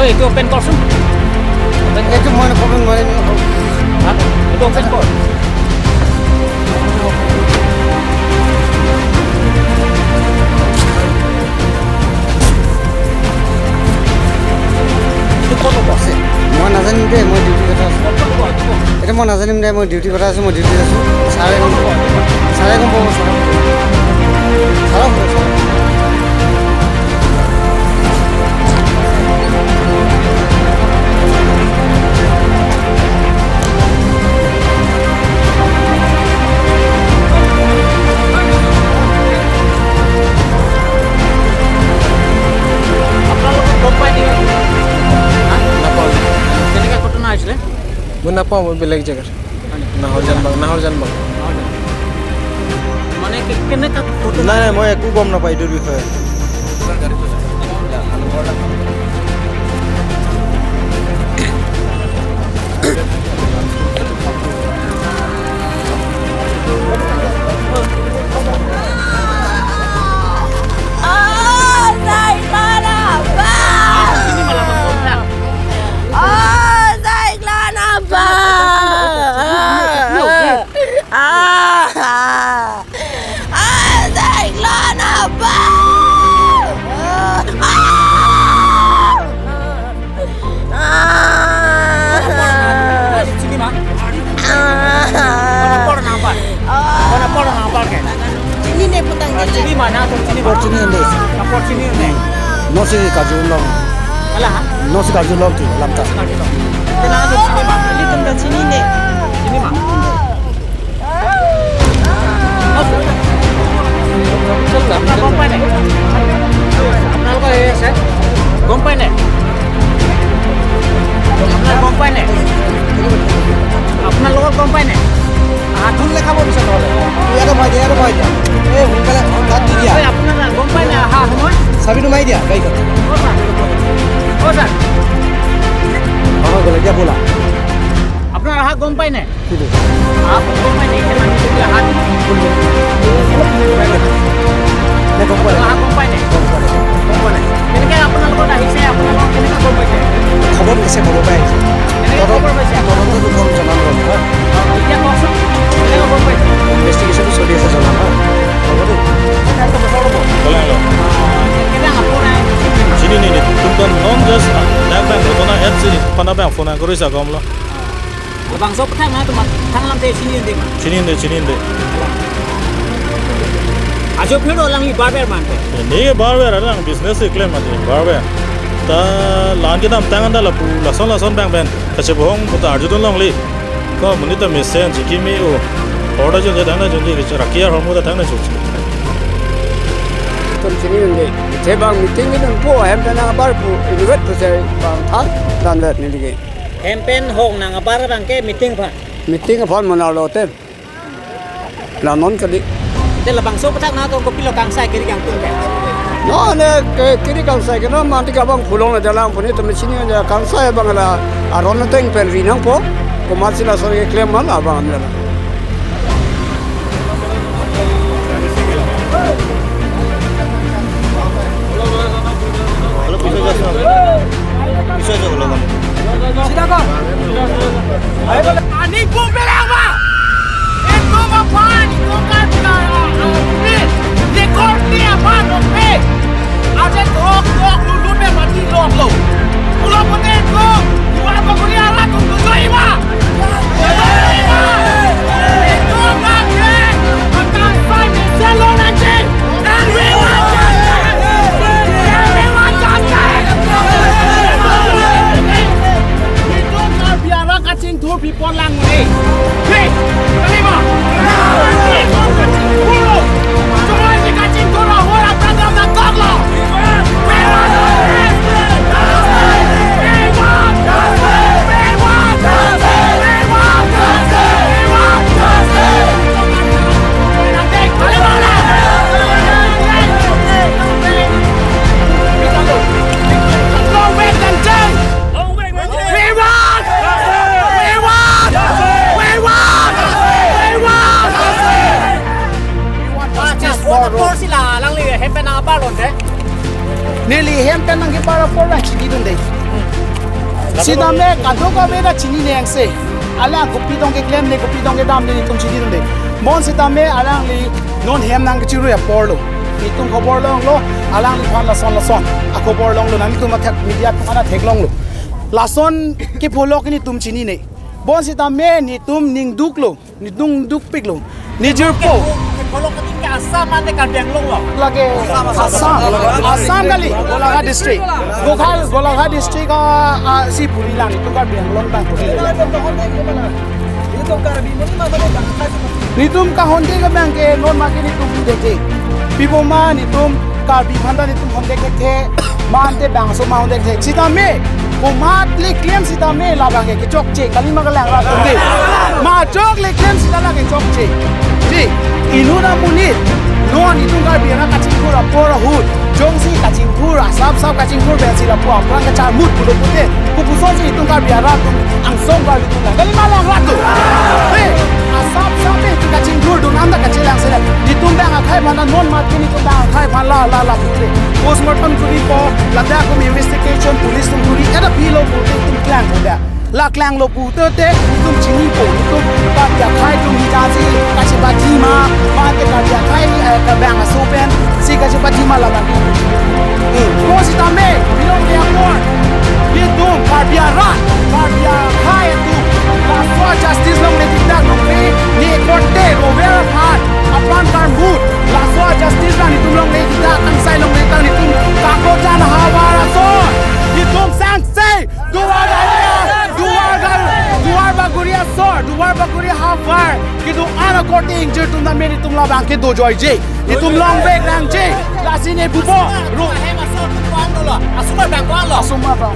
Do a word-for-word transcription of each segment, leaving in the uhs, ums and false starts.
এইটো অপেন কৰচোন। এইটো মই নকৰিম, মই হা? এইটো অপেন কৰ। এইটো ক'ত হ'ব? আছে। মই নাজানিম দেই, মই ডিউটি কথা আছে। ক'ত হ'ব? এইটো ক'ত? এইটো মই নাজানিম দেই, মই ডিউটি কথা আছে, মই ডিউটিত আছোঁ। ছাৰে গম পাব, ছাৰে গম পাব, ছাৰে। ছাৰক সোধক, ছাৰক। আপোনালোকক গম পায় নেকি? হা? নাপাওঁ। কেনেকা ঘটনা হৈছিলে? মই নাপাওঁ, মই বেলেগ জেগাৰ। হয় নেকি? নাহৰ জানবাং, নাহৰ জানবাং। নাহৰ জানবাং। মানে কে-, কেনেকা ঘটনা? নাই, নাই, মই একো গম নাপাওঁ এইটোৰ বিষয়ে। Oh, Cyclone Abang! Oh, Cyclone Abang! Ah! Ah, Cyclone Abang! Ah! Ah! Chini ma? Ah! Kono apor nangpar? Ah! Kono apor nangpar ke? Chinine putang. Ah, chini ma, na to chini ma? Apor chini ande. Apor chini ande. Nosi karjulong. Ala ha? Nosi karjulong ti lamta. Karjulong. Tena to chini ma? Ilitum ta chinine. Chini ma? আপোনালোকৰ গম পায় নাই? আপোনালোকৰ এই আছে, গম পায় নাই? আপোনাৰ গম পায় নাই? আপোনালোকৰ গম পায় নাই? হাতখন দেখাব বিচাৰো নহ'লে। ইয়াতে বহাই দিয়া, ইয়াতে বহাই দিয়া। এই সোনকালে তাত দি দিয়া। এই আপোনাৰ গম পায় নাই অহা সময়? চাবিটো মাৰি দিয়া গাড়ীখন। অ' ছাৰ। অ' ছাৰ। অ' গ'লে দিয়া, ব'লা। আপোনাৰ অহা গম পায় নাই? কিন্তু আপ গম পায় নে? এই মানুহজনী আহা নাই। কোনজন? নে গম পোৱা নাই? আহা গম পায় নে? গম পোৱা নাই। গম পোৱা নাই। কেনেকে আপোনাৰ লগত আহিছে? আপোনালোকক কেনেকে গম পাইছে? খবৰ পাইছে, খবৰ পাই আহিছে। কেনেকে তদন্ত, খবৰ পাইছে? তদন্তটো গম জনাম গম, হা? এতিয়া কওকচোন, কেনেকে গম পাইছে? ইনভেষ্টিগেশ্যনটো চলি আছে, জনাম, হা? হ'ব দেই। Wala lo. Kailangan po na. Sini ni ni, tum kan non just, ah, dak bang, ito na, et sini, pana bang, phone ang kuri sa gom lo. Labangso aphuthak nangtum thang alam te chini un-e ma? Chini un-e, chini un-e. Ajo phiro alangli barber mante. Ni barber alang business keklem mati barber. Ta la-an kedam tang anta lapu lason lason bang pen kachebohong puta arjudun longle. Ko monit ta mesen chikimi o. Order jun jadang na jun ji rakia hormu ta thang na jun. Tum chini un-e. Je bang meeting ni tum po hem ta nang bar pu inut pu se bang tha dan vet neli ke. Hem pen hong nang abar abang ke meeting aphan. Meeting aphan monarlo te. La non kali. Te labangso aphuthak nangtum kopilo kangsai kiri kangtung ke? Non ne ke kiri kangsai ke non mati kabang pulong le dalang puni te machine ne kangsai abang la aron ateng pen ri nangpo. Komatsi lason keklem ma la abang amla. Hello, piso aja, sir. Piso aja, hello, bang. Sida kok. Ayo, boleh. Ani pun bilang apa? Itu apa? Itu kan, ah, ah, ini. Ini korte apa, korte? Ada dok, dok, lulu, memang di dok, lo. Pulau Putih, dok. Dua apa, kuliah, lah, tunggu, tunggu, Iwa. Kachingthur people lang ne. Hey, kalima. Kachingthur. Join the Kachingthur, ahora program na toklo. We want justice! We want justice! We want justice! We want justice! We want justice! Long way, Ganjay! We want! We want! We want! We want justice for Ro. Sila, alangli hem pen nang apar lonte. Neli hem pen nang kepar apor lang chini dunde. Sitame kadokave ta chinine angse. Alang kopi tong keklem ne, kopi tong kedam ne, netum chinine. Bonsitame alangli non hem nangkechirui aporlo. Netum khobor longlo, alangliphan lason lason akhobor longlo, nangtum athak media atum aphan theklonglo. Lason ke polok netum chinine. Bonsitame netum ningduklo. Netum dukpiklo. Nejirpo. Ke polok kating ke Assam ante Karbi Anglong lo. Lake Assam. Assam kali. Golaghat district. Gokhal, Golaghat district, ah, ah, si puri lang. Netum Karbi Anglong tang puri lang. Netum kahonde ke bang ke non ma ke netum deke. Piboma netum Karbi aphan ta netum honde kethe, mante bangso ma honde kethe. Sitame, komat le klem sitame labang ke kechokche, kalima kalang ra tonde. Majok le klem sita la kechokche. Ji, inut amonit, non netum Karbi arat kachingthur apor ahut, jongsi kachingthur, asap sap kachingthur pensi lapu aphrang kacharmut pulo pute, kopusonsi netum Karbi arat atum angsong Karbi atum lang. Kalima lang ra tu. He, asap sap netum kachingthur dun anda kachelang sila. Netum bang akhai aphan non mat ke netum bang akhai aphan la la la pute. Postmortem kuripo, ladak atum investigation, police atum kuri, eta philo pute netum klangpo da. La klanglo pute te, netum chinipo, netum Karbi akhai atum hi jasi, kachepaji ma, mante Karbi akhai, eh, kabang aso pen, si kachepaji ma labang. Hmm. Bonsitame, binong dia por. Netum Karbi arat, Karbi akhai atum. Laso justice longle tiktang nongpe, ne korte, Rover aphan, apran karmut. Laso justice la netum longle tiktang, kangsai longle tiktang netum kakojan havar asor. Netum sangse, Duar Bagori, Duar Bagori, Duar Bagori asor, Duar Bagori havar. Kedun akorte ingjir atum tame netum labang ke dojoije. Netum longvek nangji. Lasi ne bubo. Ru. Asoma bang. Asoma bang.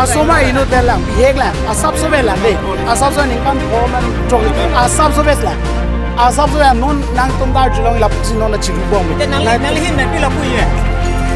Asoma inut lang. Bihek lang. Asap sobe lang de. Asap so ningkan pho man chok. Asap sobe lang. Asap sobe non nangtum ta julong lapusi non chirubom. Te nang, nang hin na pila puye.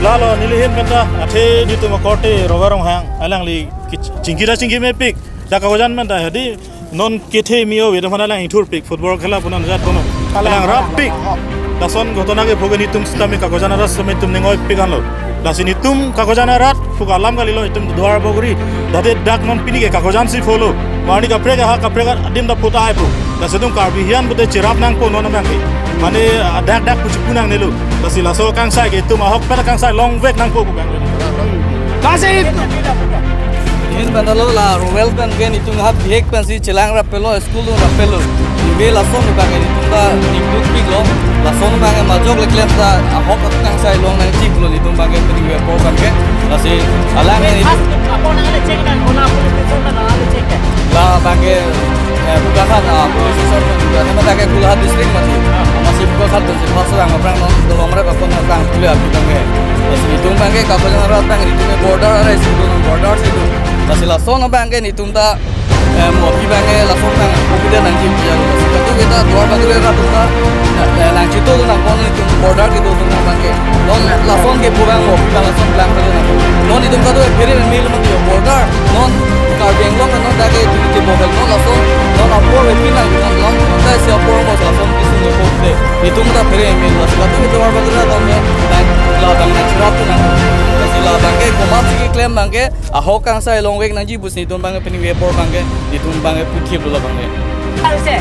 Lalo nelihin penta athe netum akorte Rover Ronghang alangli kich-, chingki ta chingki mepik. Dak kakojan penta hadi non kethe mio wedo hana lang ingthurpik football khela punon jat kono. Kalang, alang kalang, rapik. Kalang. Lason ghotona ke phoge netum sitame kakojan arat sitame netum ningoipik anlo. Lasi netum kakojan arat phuka alam kalilo, netum Duar Bagori. Date dak non pini ke kakojan si pholo. Marni kaprek ha kaprek adim da puta aipo. Lasi netum Karbi hian pute chirap nangpo non abang ke. Mane, ah, dak dak puchipu nangnelo. Lasi laso kangsai ke netum ahokpet kangsai longvek nangpo pu abang. Lasi Nehin bandalo la Rover abang ke netum hap bihek pensi chelang rappelo, school dun rappelo. Ibe lason abang ke netum ta ningdukpiklo. Lason abang ke majok le klem ta ahok kangsai long nangchiklo netum abang ke pini wepo abang ke. Lasi alang ke netum. Apon nang le chek nang, kona police station nang le chek. La abang ke, eh, Bugakhat, ah, police station, ne mata ke Golaghat district mati. Ah. Masi Bugakhat si pas orang orang non dolong rep apon nang tang pule api abang ke. Lasi netum abang ke kakojan arat abang netum ke border arai si dun, border si dun. Lasi lason abang ke netum ta, eh, mo api abang ke lason abang COVID nineteen pia. Lasi katu kita Duar Bagori arat atum ta, eh, nangchito dun nangpon netum border kedo dun abang ke. Non lason kepu abang mo api abang lason abang kedo nang. Non netum katu phere mil mati border. Non Karbi Anglong non dak ke duty bohel non lason. Non apor pina non non ta si apor mo lason kisun le pokte. Netum ta phere mil lasi katu Duar Bagori atum ne, labang nangchirap tu nang. Lasi labang ke komat si keklem abang ke, ahok kangsai longvek nangji pusi netum abang ke pini wepo abang ke, netum abang ke puthip lo abang ke. আছে।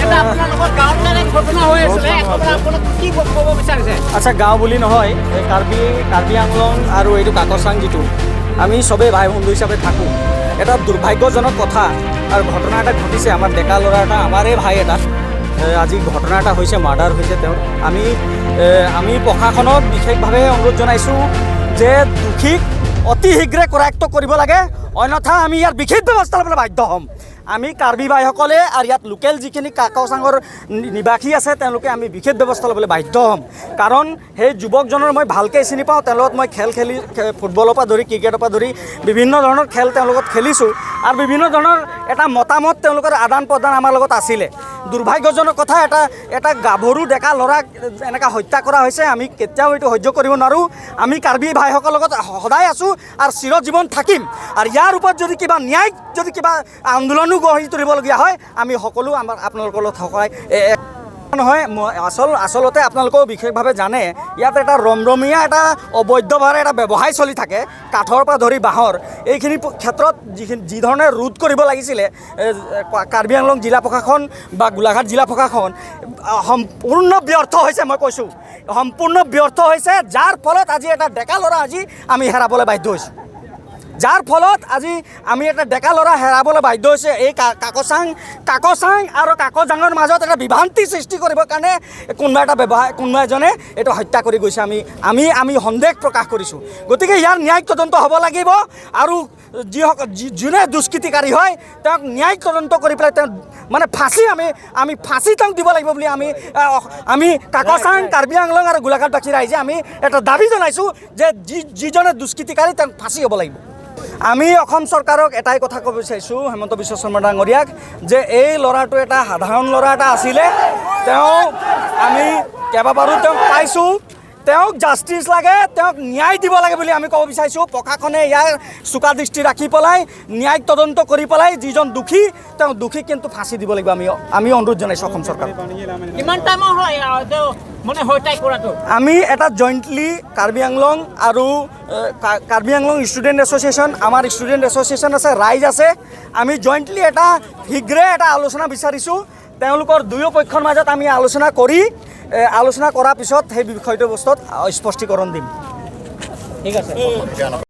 এটা আপোনালোকৰ গাঁৱত মানে ঘটনা হৈ আছিলে, একেবাৰে আপোনাক কি ক-, ক'ব বিচাৰিছে? আচ্ছা, গাঁও বুলি নহয়, এই কাৰ্বি, কাৰ্বি আংলং আৰু এইটো কাকচাং যিটো, আমি চবেই ভাই বন্ধু হিচাপে থাকোঁ। এটা দুৰ্ভাগ্যজনক কথা আৰু ঘটনা এটা ঘটিছে। আমাৰ ডেকা ল'ৰা এটা, আমাৰে ভাই এটা, এ, আজি ঘটনা এটা হৈছে, মাৰ্ডাৰ হৈছে তেওঁৰ। আমি, এ, আমি প্ৰশাসনক বিশেষভাৱে অনুৰোধ জনাইছোঁ যে দোষীক অতি শীঘ্ৰে কৰায়ত্ত কৰিব লাগে, অন্যথা আমি ইয়াৰ বিশেষ ব্যৱস্থা ল'বলৈ বাধ্য হ'ম। আমি কাৰ্বি বাইসকলে আৰু ইয়াত লোকেল যিখিনি কাকচাঙৰ নি-, নিবাসী আছে, তেওঁলোকে আমি বিশেষ ব্যৱস্থা ল'বলৈ বাধ্য হ'ম। কাৰণ সেই যুৱকজনৰ মই ভালকৈ চিনি পাওঁ, তেওঁৰ লগত মই খেল খেলি, খে-, ফুটবলৰ পৰা ধৰি, ক্ৰিকেটৰ পৰা ধৰি বিভিন্ন ধৰণৰ খেল তেওঁৰ লগত খেলিছোঁ আৰু বিভিন্ন ধৰণৰ এটা মতামত তেওঁলোকৰ আদান প্ৰদান আমাৰ লগত আছিলে। দুৰ্ভাগ্যজনক কথা, এটা, এটা গাভৰু ডেকা ল'ৰাক এনেকা হত্যা কৰা হৈছে। আমি কেতিয়াও এইটো সহ্য কৰিব নোৱাৰোঁ। আমি কাৰ্বি ভাইসকলৰ লগত সদায় আছোঁ আৰু চিৰজীৱন থাকিম। আৰু ইয়াৰ ওপৰত যদি কিবা ন্যায়িক যদি কিবা আন্দোলনো গঢ়ি তুলিবলগীয়া হয়, আমি সকলো আমাৰ আপোনালোকৰ লগত সহায়, এ, এ, নহয়, মই আচল আচলতে আপোনালোকেও বিশেষভাৱে জানে, ইয়াত এটা ৰমৰমীয়া, এটা অবৈধভাৱে এটা ব্যৱসায় চলি থাকে, কাঠৰ পৰা ধৰি বাঁহৰ। এইখিনি প- ক্ষেত্ৰত যিখিনি, যি ধৰণে ৰোধ কৰিব লাগিছিলে, এ, কা- কাৰ্বি আংলং জিলা প্ৰশাসন বা গোলাঘাট জিলা প্ৰশাসন, আ, সম্পূৰ্ণ ব্যৰ্থ হৈছে, মই কৈছোঁ, সম্পূৰ্ণ ব্যৰ্থ হৈছে। যাৰ ফলত আজি এটা ডেকা ল'ৰা আজি আমি হেৰাবলৈ বাধ্য হৈছোঁ। যাৰ ফলত আজি আমি এটা ডেকা ল'ৰা হেৰাবলৈ বাধ্য হৈছে। এই কা- কাকচাং কাকচাং আৰু কাকজাঙৰ মাজত এটা বিভ্ৰান্তি সৃষ্টি কৰিবৰ কাৰণে কোনোবা এটা ব্যৱসায়, কোনোবা এজনে এইটো হত্যা কৰি গৈছে। আমি আমি আমি সন্দেহ প্ৰকাশ কৰিছোঁ। গতিকে ইয়াৰ ন্যায়িক তদন্ত হ'ব লাগিব। আৰু যিসকল যি- যোনে দুষ্কৃতিকাৰী হয়, তেওঁক ন্যায়িক তদন্ত কৰি পেলাই তেওঁ মানে ফাঁচী আমি আমি ফাঁচী তেওঁক দিব লাগিব বুলি আমি আহ, আমি কাকচাং, কাৰ্বি আংলং আৰু গোলাঘাটবাসী ৰাইজে আমি এটা দাবী জনাইছোঁ যে যি যিজনে দুষ্কৃতিকাৰী তেওঁক ফাঁচী হ'ব লাগিব। আমি অসম চৰকাৰক এটাই কথা ক'ব বিচাৰিছোঁ, হিমন্ত বিশ্ব শৰ্মা ডাঙৰীয়াক, যে এই ল'ৰাটো এটা সাধাৰণ ল'ৰা এটা আছিলে। তেওঁ আমি কেইবাবাৰো তেওঁক পাইছোঁ। তেওঁক জাষ্টিচ লাগে, তেওঁক ন্যায় দিব লাগে বুলি আমি ক'ব বিচাৰিছোঁ। প্ৰশাসনে ইয়াৰ চোকা দৃষ্টি ৰাখি পেলাই ন্যায়িক তদন্ত কৰি পেলাই যিজন দোষী, তেওঁ দোষীক কিন্তু ফাঁচী দিব লাগিব। আমি আমি অনুৰোধ জনাইছোঁ অসম চৰকাৰক। কিমান টাইমৰ হয় আহ, তেওঁ মানে হত্যা কৰাটো? আমি এটা জইণ্টলি কাৰ্বি আংলং আৰু এ, কা- কাৰ্বি আংলং ষ্টুডেণ্ট এছ'চিয়েশ্যন, আমাৰ ষ্টুডেণ্ট এছ'চিয়েশ্যন আছে, ৰাইজ আছে, আমি জইণ্টলি এটা শীঘ্ৰে এটা আলোচনা বিচাৰিছোঁ। তেওঁলোকৰ দুয়ো পক্ষৰ মাজত আমি আলোচনা কৰি এ, আলোচনা কৰাৰ পিছত সেই বিষয়টো বস্তুত আহ, স্পষ্টীকৰণ দিম। ঠিক আছে।